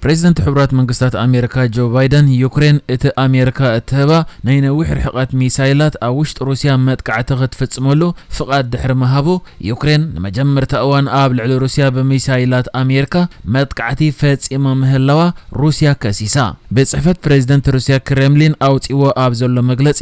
ፕሬዚደንት ሕቡራት መንግስታት ኣሜሪካ ጆ ባይደን፣ ዩክሬን እቲ ኣሜሪካ እትህባ ናይ ነዊሕ ርሕቀት ሚሳይላት ኣብ ውሽጢ ሩስያ መጥቃዕቲ ክትፍጽመሉ ፍቓድ ድሕሪ ምሃቡ፣ ዩክሬን ንመጀመርታ እዋን ኣብ ልዕሊ ሩስያ ብሚሳይላት ኣሜሪካ መጥቃዕቲ ፈጺማ ምህላዋ ሩስያ ከሲሳ። ቤት ጽሕፈት ፕሬዚደንት ሩስያ ክሬምሊን ኣውጺዎ ኣብ ዘሎ መግለጺ፣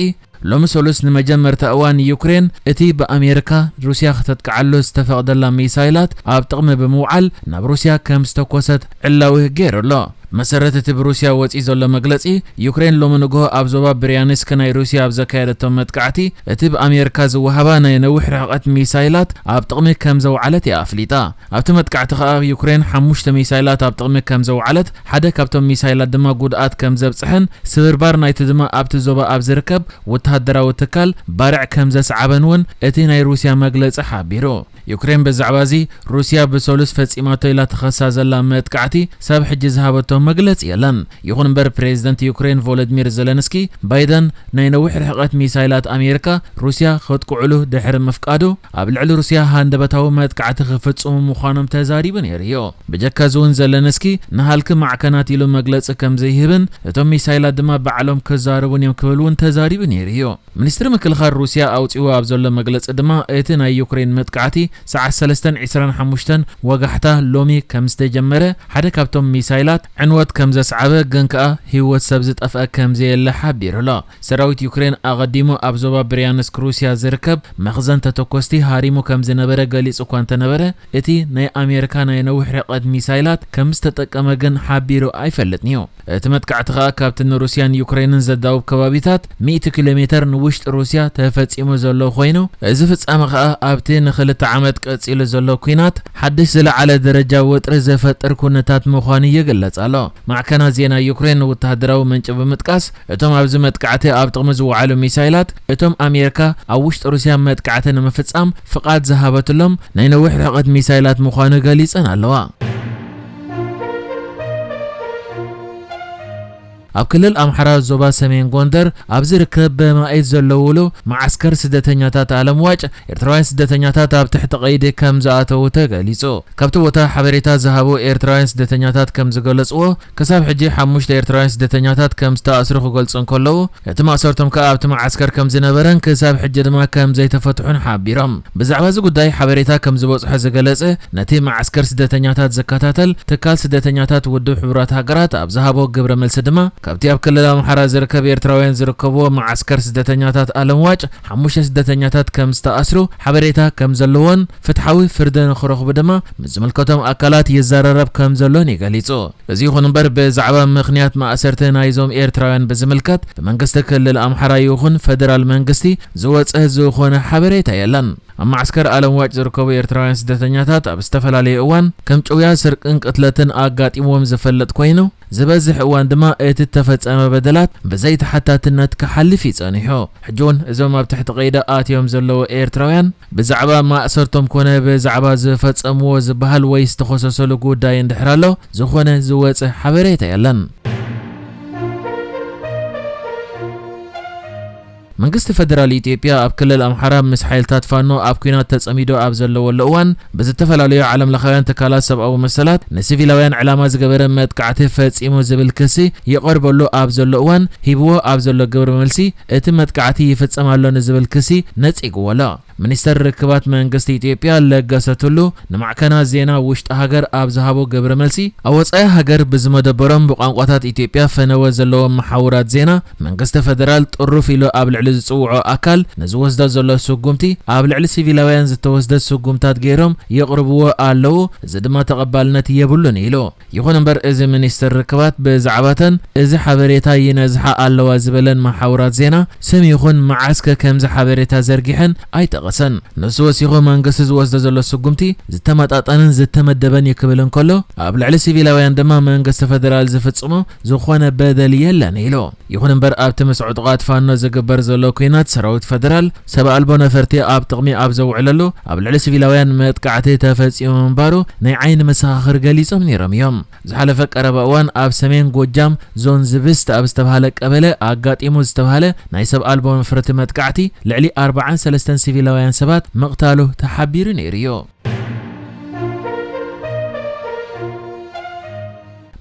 ሎሚ ሰሉስ ንመጀመርታ እዋን ዩክሬን እቲ ብኣሜሪካ ሩስያ ክተጥቅዓሉ ዝተፈቕደላ ሚሳይላት ኣብ ጥቕሚ ብምውዓል ናብ ሩስያ ከም ዝተኮሰት ዕላዊ ገይሩ ኣሎ። መሰረት እቲ ብሩስያ ወጺኡ ዘሎ መግለጺ፣ ዩክሬን ሎሚ ንግሆ ኣብ ዞባ ብርያንስክ ናይ ሩስያ ኣብ ዘካየደቶ መጥቃዕቲ፣ እቲ ብኣሜሪካ ዝወሃባ ናይ ነዊሕ ርሕቀት ሚሳይላት ኣብ ጥቕሚ ከም ዘውዓለት እያ ኣፍሊጣ። ኣብቲ መጥቃዕቲ ከኣ ዩክሬን ሓሙሽተ ሚሳይላት ኣብ ጥቕሚ ከም ዘውዓለት፣ ሓደ ካብቶም ሚሳይላት ድማ ጉድኣት ከም ዘብጽሐን ስብርባር ናይቲ ድማ ኣብቲ ዞባ ኣብ ዝርከብ ወተሃደራዊ ትካል ባርዕ ከም ዘስዓበን እውን እቲ ናይ ሩስያ መግለጺ ሓቢሩ። ዩክሬን ብዛዕባ እዚ ሩስያ ብሰሉስ ፈጺማቶ ኢላ ትኸሳ ዘላ መጥቃዕቲ ሳብ ሕጂ ዝሃበቶ መግለጺ የለን። ይኹን እምበር ፕሬዚደንት ዩክሬን ቮሎዲሚር ዘለንስኪ፣ ባይደን ናይ ነዊሕ ርሕቀት ሚሳይላት ኣሜሪካ ሩስያ ከጥቅዕሉ ድሕሪ ምፍቃዱ፣ ኣብ ልዕሊ ሩስያ ሃንደበታዊ መጥቃዕቲ ክፍጽሙ ምዃኖም ተዛሪቡ ነይሩ እዩ። ብጀካ እዚ እውን ዘለንስኪ ንሃልኪ ማዕከናት ኢሉ መግለጺ ከም ዘይህብን እቶም ሚሳይላት ድማ ባዕሎም ክዛረቡን እዮም ክብል እውን ተዛሪቡ ነይሩ እዩ። ሚኒስትሪ ምክልኻል ሩስያ ኣውጺኡ ኣብ ዘሎ መግለጺ ድማ፣ እቲ ናይ ዩክሬን መጥቃዕቲ ሰዓት ሰለስተን ዕስራን ሓሙሽተን ወጋሕታ ሎሚ ከም ዝተጀመረ፣ ሓደ ካብቶም ሚሳይላት ዕንወት ከም ዘስዓበ፣ ግን ከኣ ህይወት ሰብ ዝጠፍአ ከም ዘየለ ሓቢሩ ኣሎ። ሰራዊት ዩክሬን ኣቐዲሙ ኣብ ዞባ ብርያንስክ ሩስያ ዝርከብ መኽዘን ተተኮስቲ ሃሪሙ ከም ዝነበረ ገሊጹ እኳ እንተነበረ፣ እቲ ናይ ኣሜሪካ ናይ ነዊሕ ርሕቀት ሚሳይላት ከም ዝተጠቀመ ግን ሓቢሩ ኣይፈልጥን እዩ። እቲ መጥቃዕቲ ከኣ ካብቲ ንሩስያን ዩክሬንን ዘዳውብ ከባቢታት ሚእቲ ኪሎ ሜተር ንውሽጢ ሩስያ ተፈጺሙ ዘሎ ኮይኑ፣ እዚ ፍጻመ ከኣ ኣብቲ ንኽልተ ዓመት ቀጺሉ ዘሎ ኲናት ሓድሽ ዝለዓለ ደረጃ ወጥሪ ዘፈጥር ኩነታት ምዃኑ ይግለጽ ኣሎ። ማዕከናት ዜና ዩክሬን ንወተሃደራዊ ምንጪ ብምጥቃስ፣ እቶም ኣብዚ መጥቃዕቲ ኣብ ጥቕሚ ዝወዓሉ ሚሳይላት፣ እቶም ኣሜሪካ ኣብ ውሽጢ ሩስያ መጥቃዕቲ ንምፍጻም ፍቓድ ዝሃበትሎም ናይ ነዊሕ ርሕቀት ሚሳይላት ምዃኑ ገሊጸን ኣለዋ። ኣብ ክልል ኣምሓራ ዞባ ሰሜን ጎንደር ኣብ ዝርከብ በማኢት ዘለውሉ መዓስከር ስደተኛታት ኣለምዋጭ፣ ኤርትራውያን ስደተኛታት ኣብ ትሕቲ ቀይዲ ከም ዝኣተዉ ተገሊጹ። ካብቲ ቦታ ሓበሬታ ዝሃቡ ኤርትራውያን ስደተኛታት ከም ዝገለጽዎ፣ ክሳብ ሕጂ ሓሙሽተ ኤርትራውያን ስደተኛታት ከም ዝተኣስሩ ክገልጹ እንከለዉ፣ እቲ ማእሰርቶም ከኣ ኣብቲ መዓስከር ከም ዝነበረን ክሳብ ሕጂ ድማ ከም ዘይተፈትሑን ሓቢሮም። ብዛዕባ እዚ ጉዳይ ሓበሬታ ከም ዝበጽሖ ዝገለጸ፣ ነቲ መዓስከር ስደተኛታት ዝከታተል ትካል ስደተኛታት ውድብ ሕቡራት ሃገራት ኣብ ዝሃቦ ግብረ መልሲ ድማ፣ ካብቲ ኣብ ክልል ኣምሓራ ዝርከብ ኤርትራውያን ዝርከብዎ መዓስከር ስደተኛታት ኣለምዋጭ ሓሙሽተ ስደተኛታት ከም ዝተኣስሩ ሓበሬታ ከም ዘለዎን ፍትሓዊ ፍርዲ ንኽረኽቡ ድማ ምስ ዝምልከቶም ኣካላት ይዘራረብ ከም ዘሎን እዩ ገሊጹ። እዚ ይኹን እምበር፣ ብዛዕባ ምኽንያት ማእሰርቲ ናይዞም ኤርትራውያን ብዝምልከት ብመንግስቲ ክልል ኣምሓራ ይኹን ፈደራል መንግስቲ ዝወጸ ዝኾነ ሓበሬታ የለን። ኣብ መዓስከር ኣለምዋጭ ዝርከቡ ኤርትራውያን ስደተኛታት ኣብ ዝተፈላለዩ እዋን ከም ጭውያ፣ ስርቅን ቅትለትን ኣጋጢምዎም ዝፈልጥ ኮይኑ፣ ዝበዝሕ እዋን ድማ እቲ እተፈጸመ በደላት ብዘይተሓታትነት ክሓልፍ እዩ ጸኒሑ። ሕጂ እውን እዞም ኣብ ትሕቲ ቀይዲ ኣትዮም ዘለዉ ኤርትራውያን ብዛዕባ ማእሰርቶም ኮነ ብዛዕባ ዝፈጸምዎ ዝበሃል ወይ ዝተኸሰሰሉ ጉዳይ እንድሕር ኣሎ፣ ዝኾነ ዝወጸ ሓበሬታ የለን። መንግስቲ ፈደራል ኢትዮጵያ ኣብ ክልል ኣምሓራ ምስ ሓይልታት ፋኖ ኣብ ኲናት ተጸሚዱ ኣብ ዘለወሉ እዋን፣ ብዝተፈላለዩ ዓለም ለኻውያን ትካላት ሰብኣዊ መሰላት ንሲቪላውያን ዕላማ ዝገበረ መጥቃዕቲ ፈጺሙ ዝብል ክሲ ይቐርበሉ ኣብ ዘሎ እዋን፣ ሂብዎ ኣብ ዘሎ ግብረ መልሲ፣ እቲ መጥቃዕቲ ይፍጸም ኣሎ ንዝብል ክሲ ነጺግዎ ኣሎ። ሚኒስተር ርክባት መንግስቲ ኢትዮጵያ ለገሰ ቱሉ ንማዕከናት ዜና ውሽጢ ሃገር ኣብ ዝሃቦ ግብረ መልሲ፣ ኣብ ወጻኢ ሃገር ብዝመደበሮም ብቋንቋታት ኢትዮጵያ ፈነወ ዘለዎም መሓውራት ዜና፣ መንግስቲ ፈደራል ጥሩፍ ኢሉ ኣብ ልዕሊ ዝጽውዖ ኣካል ንዝወስዶ ዘሎ ስጉምቲ፣ ኣብ ልዕሊ ሲቪላውያን ዝተወስደ ስጉምታት ገይሮም የቕርብዎ ኣለዉ፣ እዚ ድማ ተቐባልነት የብሉን ኢሉ። ይኹን እምበር፣ እዚ ሚኒስትር ርክባት ብዛዕባተን እዚ ሓበሬታ ይነዝሓ ኣለዋ ዝበለን መሓውራት ዜና ስም ይኹን መዓስከ ከምዚ ሓበሬታ ዘርጊሐን ኣይጠቐሰን። ንሱ ወሲኹ መንግስቲ ዝወስዶ ዘሎ ስጉምቲ ዝተመጣጠንን ዝተመደበን እዩ ክብል እንከሎ፣ ኣብ ልዕሊ ሲቪላውያን ድማ መንግስቲ ፈደራል ዝፍጽሞ ዝኾነ በደል የለን ኢሉ። ይኹን እምበር፣ ኣብቲ ምስ ዕጡቓት ፋኖ ዝግበር ዘሎ ኲናት ሰራዊት ፈደራል ሰብ ኣልቦ ነፈርቲ ኣብ ጥቕሚ ኣብ ዘውዕለሉ፣ ኣብ ልዕሊ ሲቪላውያን መጥቃዕቲ ተፈጺሙ ምንባሩ ናይ ዓይኒ መሰኻኽር ገሊጾም ነይሮም እዮም። ዝሓለፈ ቀረባ እዋን ኣብ ሰሜን ጎጃም ዞን ዝብስት ኣብ ዝተባህለ ቀበሌ ኣጋጢሙ ዝተባህለ ናይ ሰብ ኣልቦ ነፈርቲ መጥቃዕቲ ልዕሊ ኣርባዓን ሰለስተን ሲቪላውያን ሰባት ምቕታሉ ተሓቢሩ ነይሩ እዩ።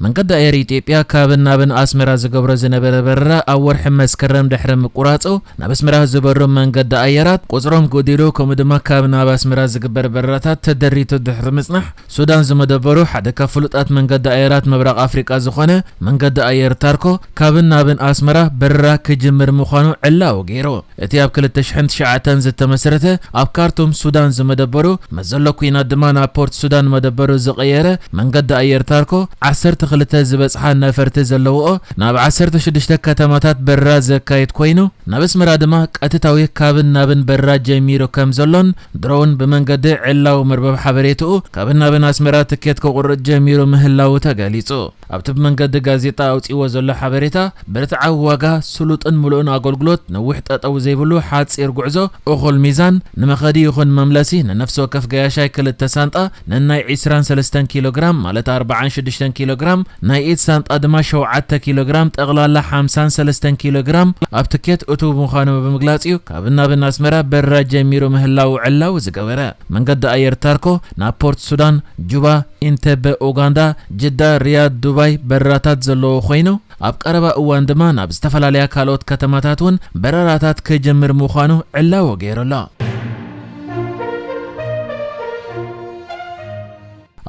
መንገዲ ኣየር ኢትዮጵያ ካብን ናብን ኣስመራ ዝገብሮ ዝነበረ በረራ ኣብ ወርሒ መስከረም ድሕሪ ምቁራጹ፣ ናብ ኣስመራ ዝበሩ መንገዲ ኣየራት ቁጽሮም ጎዲሉ፣ ከምኡ ድማ ካብ ናብ ኣስመራ ዝግበር በረራታት ተደሪቱ ድሕሪ ምጽናሕ፣ ሱዳን ዝመደበሩ ሓደ ካብ ፍሉጣት መንገዲ ኣየራት ምብራቕ ኣፍሪቃ ዝኾነ መንገዲ ኣየር ታርኮ ካብን ናብን ኣስመራ በረራ ክጅምር ምዃኑ ዕላዊ ገይሩ። እቲ ኣብ ክልተ ሽሕን ትሽዓተን ዝተመስረተ ኣብ ካርቱም ሱዳን ዝመደበሩ፣ መዘሎ ኲናት ድማ ናብ ፖርት ሱዳን መደበሩ ዝቐየረ መንገዲ ኣየር ታርኮ ዓሰርተ ክልተ ዝበጽሓ ነፈርቲ ዘለውኦ ናብ ዓሰርተ ሽዱሽተ ከተማታት በረራ ዘካይድ ኮይኑ፣ ናብ ኣስመራ ድማ ቀጥታዊ ካብን ናብን በረራ ጀሚሩ ከም ዘሎን ድሮውን ብመንገዲ ዕላዊ መርበብ ሓበሬትኡ ካብን ናብን ኣስመራ ትኬት ክቑርጽ ጀሚሩ ምህላዉ ተገሊጹ። ኣብቲ ብመንገዲ ጋዜጣ ኣውጺእዎ ዘሎ ሓበሬታ፣ ብርትዓዊ ዋጋ፣ ስሉጥን ምሉእን ኣገልግሎት፣ ነዊሕ ጠጠው ዘይብሉ ሓጺር ጉዕዞ፣ እኹል ሚዛን፣ ንመኸዲ ይኹን መምለሲ፣ ንነፍሲ ወከፍ ገያሻይ ክልተ ሳንጣ፣ ነናይ ዒስራን ሰለስተን ኪሎ ግራም፣ ማለት ኣርባዓን ሽዱሽተን ኪሎ ግራም፣ ናይ ኢድ ሳንጣ ድማ ሸውዓተ ኪሎ ግራም፣ ጠቕላላ ሓምሳን ሰለስተን ኪሎ ግራም ኣብ ትኬት እቱው ምዃኑ ብምግላጽ እዩ፣ ካብ ናብን ኣስመራ በረራ ጀሚሩ ምህላዉ ዕላዊ ዝገበረ። መንገዲ ኣየር ታርኮ ናብ ፖርት ሱዳን፣ ጁባ፣ ኢንተበ ኡጋንዳ፣ ጅዳ፣ ሪያድ፣ ዱባይ በረራታት ዘለዎ ኮይኑ፣ ኣብ ቀረባ እዋን ድማ ናብ ዝተፈላለያ ካልኦት ከተማታት እውን በረራታት ክጅምር ምዃኑ ዕላዊ ገይሩ ኣሎ።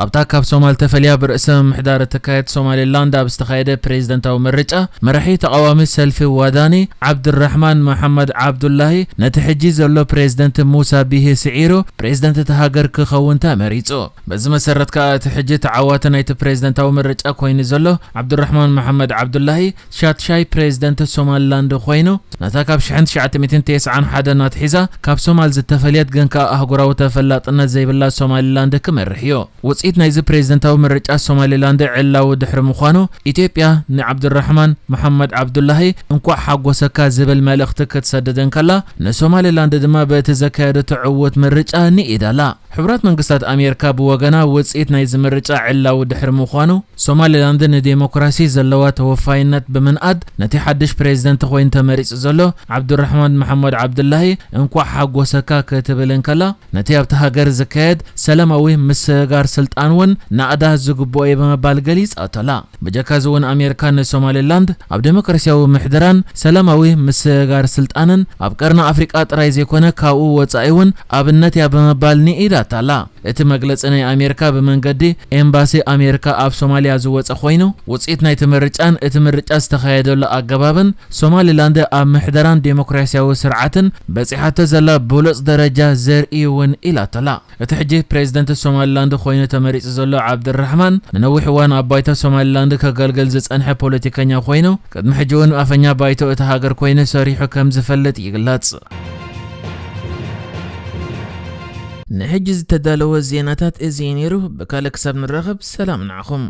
ኣብታ ካብ ሶማል ተፈልያ ብርእሰ ምምሕዳር እትካየድ ሶማሌላንድ ኣብ ዝተኻየደ ፕሬዝደንታዊ ምርጫ፣ መራሒ ተቓዋሚ ሰልፊ ዋዳኒ ዓብድራሕማን መሓመድ ዓብዱላሂ ነቲ ሕጂ ዘሎ ፕሬዝደንት ሙሳ ቢሂ ስዒሩ ፕሬዝደንት እታ ሃገር ክኸውን ተመሪጹ። በዚ መሰረት ከኣ እቲ ሕጂ ተዓዋቲ ናይቲ ፕሬዝደንታዊ ምርጫ ኮይኑ ዘሎ ዓብዱራሕማን መሓመድ ዓብዱላሂ ሻትሻይ ፕሬዝደንት ሶማሊላንድ ኮይኑ፣ ነታ ካብ ሽሕን ትሽዓተ ሚእትን ተስዓን ሓደን ኣትሒዛ ካብ ሶማል ዝተፈልየት ግን ከኣ ኣህጉራዊ ተፈላጥነት ዘይብላ ሶማሊላንድ ክመርሕ እዩ። ውጽኢት ናይዚ ፕሬዝደንታዊ ምርጫ ሶማሊላንድ ዕላዊ ድሕሪ ምዃኑ፣ ኢትዮጵያ ንዓብዱራሕማን መሓመድ ዓብዱላሂ እንኳዕ ሓጎሰካ ዝብል መልእኽቲ ክትሰድድ እንከላ፣ ንሶማሊላንድ ድማ በቲ ዘካየደቶ ዕዉት ምርጫ ንኢዳ ኣላ። ሕቡራት መንግስታት ኣሜሪካ ብወገና ውጽኢት ናይዚ ምርጫ ዕላዊ ድሕሪ ምዃኑ፣ ሶማሊላንድ ንዴሞክራሲ ዘለዋ ተወፋይነት ብምንኣድ፣ ነቲ ሓድሽ ፕሬዝደንት ኮይኑ ተመሪጹ ዘሎ ዓብዱራሕማን መሓመድ ዓብዱላሂ እንኳዕ ሓጎሰካ ክትብል እንከላ፣ ነቲ ኣብቲ ሃገር ዝካየድ ሰላማዊ ምስግጋር ስልጣን እውን ናእዳ ዝግብኦ እዩ ብምባል ገሊጻቶ ኣላ። ብጀካ እዚ እውን ኣሜሪካ ንሶማሊላንድ ኣብ ዴሞክራሲያዊ ምሕደራን ሰላማዊ ምስግጋር ስልጣንን ኣብ ቀርኒ ኣፍሪቃ ጥራይ ዘይኮነ ካብኡ ወጻኢ እውን ኣብነት እያ ብምባል ንኢዳታ ኣላ። እቲ መግለጺ ናይ ኣሜሪካ ብመንገዲ ኤምባሲ ኣሜሪካ ኣብ ሶማልያ ዝወጸ ኮይኑ፣ ውጽኢት ናይቲ ምርጫን እቲ ምርጫ ዝተኻየደሉ ኣገባብን ሶማሊላንድ ኣብ ምሕደራን ዴሞክራሲያዊ ስርዓትን በጺሓቶ ዘላ ብሉጽ ደረጃ ዘርኢ እውን ኢላቶ ኣላ። እቲ ሕጂ ፕሬዝደንት ሶማሊላንድ ኮይኑ ተመሪጹ ዘሎ ዓብድራሕማን፣ ንነዊሕ እዋን ኣብ ባይቶ ሶማሊላንድ ከገልግል ዝጸንሐ ፖለቲከኛ ኮይኑ፣ ቅድሚ ሕጂ እውን ኣፈኛ ባይቶ እታ ሃገር ኮይኑ ሰሪሑ ከም ዝፈልጥ ይግለጽ። ንሕጂ ዝተዳለወ ዜናታት እዚ እዩ ነይሩ። ብካልእ ክሳብ ንራኸብ፣ ሰላም ንዓኹም።